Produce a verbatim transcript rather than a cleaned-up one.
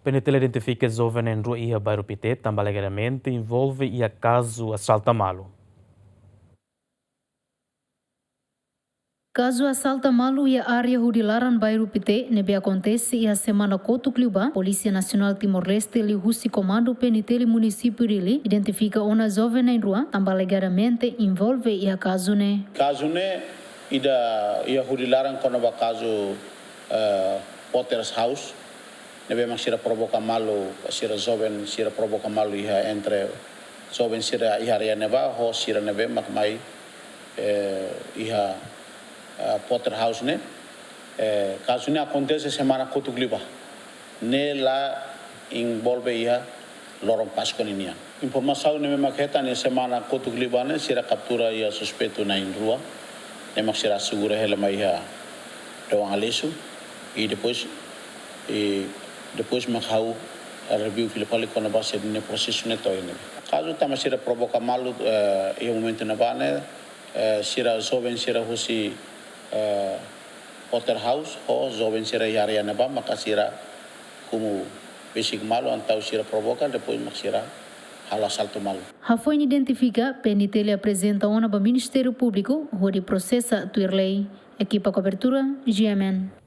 PNTL identifika joven na'in-rua iha Bairru Pite, tanba alegadamente envolve iha kazu asalta malu. Kazu asalta malu iha área hodi laran Bairru Pite, ne'ebé akontese iha semana kotuk liubá, Polísia Nasionál Timor-Leste liuhusi Komandu PNTL Munisípiu Dili identifika ona joven na'in-rua, tanba alegadamente envolve iha kazu ne'e. Kazu ne'e ida iha hodi laran kona-ba kazu, eh, Potter's House, ne'ebé mak sira provoka malu, sira joven sira provoka malu iha entre joven sira iha área ne'ebá ho sira ne'ebé mak mai, eh, iha, eh, Potter's House ne'e. Eh, kazu ne'e akontese semana kotuk liubá. Ne'e la envolve iha loron Páskua ninian. Informasaun ne'ebé mak hetan iha semana kotuk liubá ne'e sira kaptura iha suspeitu na'in-rua. Ne'e mak sira asegura hela mai iha Dewan Aleixo. I depois, i depois mak ha'u review fila fali kona-ba sira-nia prosesu ne'e to'o iha ne'ebé. Kazu tanba sira provoka malu, eh, iha momentu ne'ebá ne'e, eh, sira joven sira husi, eh, Potter's House, ho joven sira iha área ne'ebá maka sira komu besik malu entaun sira provoka, depois mak sira halo asaltu malu. Hafoin identifika, PNTL aprezenta ona ba Ministériu Públiku hodi prosesa tuir lei. Ekipa kobertura, GMN.